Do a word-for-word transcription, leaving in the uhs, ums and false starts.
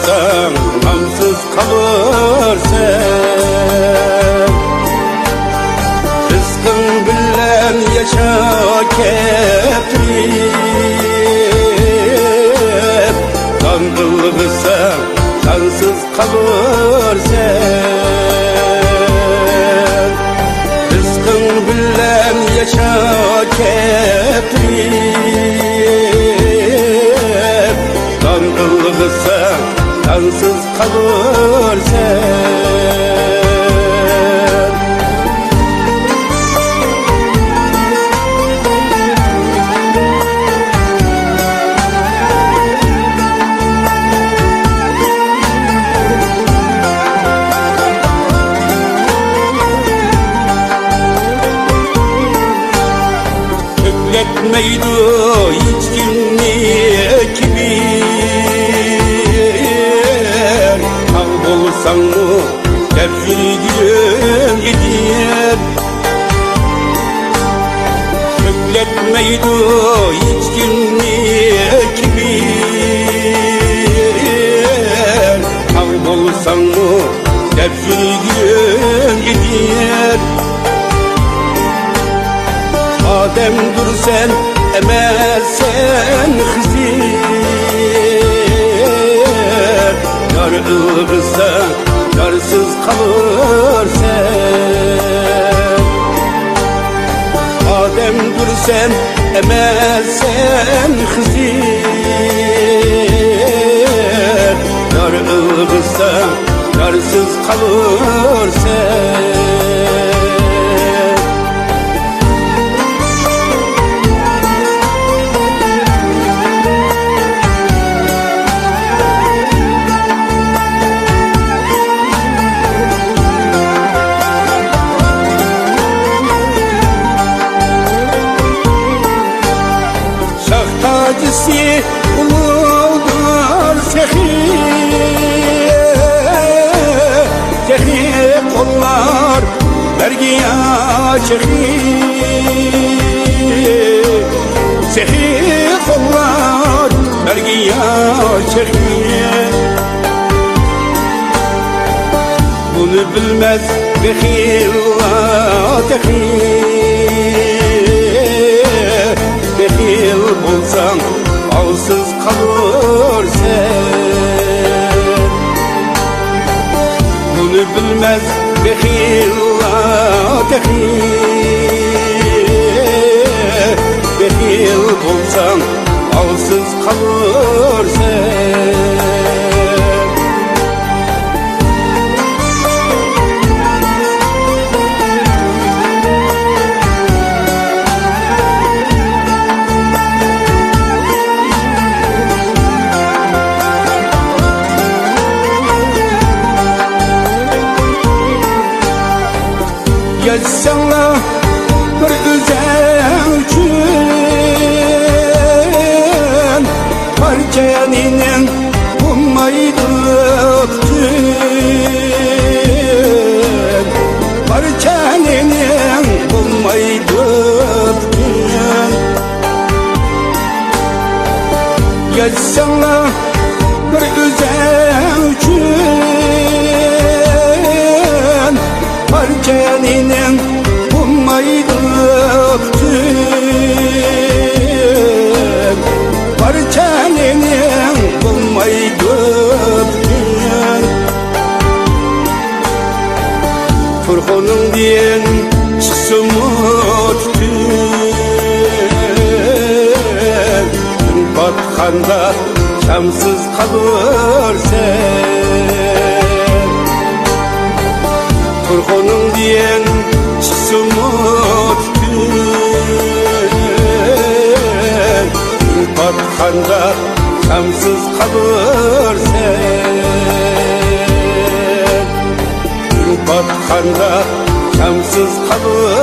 سەن نامسىز قالۇرسەن. رىزقىڭ بىلەن ياشا كەپتىرىپ، دان قىلغۇسەن دانسىز قالۇرسەن. رىزقىڭ بىلەن ياشا كەپتىرىپ، دان قىلغۇسەن دانسىز قالۇرسەن. كۆكلەتمەيدۇ ھېچكىمنى كىبىر، ساغ بولساڭمۇ دەپ يۈرگۈم يېتىپ. كۆكلەتمەيدۇ ھېچكىمنى كىبىر، ساغ بولساڭمۇ دەپ يۈرگۈم يېتىپ. ئادەمدۇرسەن ئەمەسسەن خىزىر، يار ئىلغىسا يارسىز قالۇرسەن. ئادەمدۇرسەن ئەمەسسەن خىزىر، يار ئىلغىسا يارسىز قالۇرسەن. شاھ تاجىسى ئۇلۇغدۇر سېخى، سېخى قوللار بەرگىيا چېخى، سېخى قوللار بەرگىيا چېخى. بۇنى بىلمەس بېخىللار تېخى، بېخىل بولساڭ ھالسىز قالۇرسەن. بۇنى بىلمەس بېخىللار تېخى، بېخىل بولساڭ ھالسىز قالۇرسەن. ياشىساڭلا بىر ئۆزۈڭ ئۈچۈن، پارچە نېنىڭ بولمايدۇ پۈتۈن، پارچە نېنىڭ بولمايدۇ پۈتۈن. ياشىساڭلا بىر ئۆزۈڭ ئۈچۈن، پارچە نېنىڭ بولمايدۇ پۈتۈن، پارچە نېنىڭ بولمايدۇ پۈتۈن. تۇرخۇنۇڭدىن چىقسىمۇ تۈتۈن، كۈن پاتقاندا شامسىز قالۇرسەن. تۇرخۇنۇڭدىن چىقسىمۇ تۈتۈن، كۈن پاتقاندا شامسىز قالۇرسەن. كۈن پاتقاندا شامسىز قالۇر.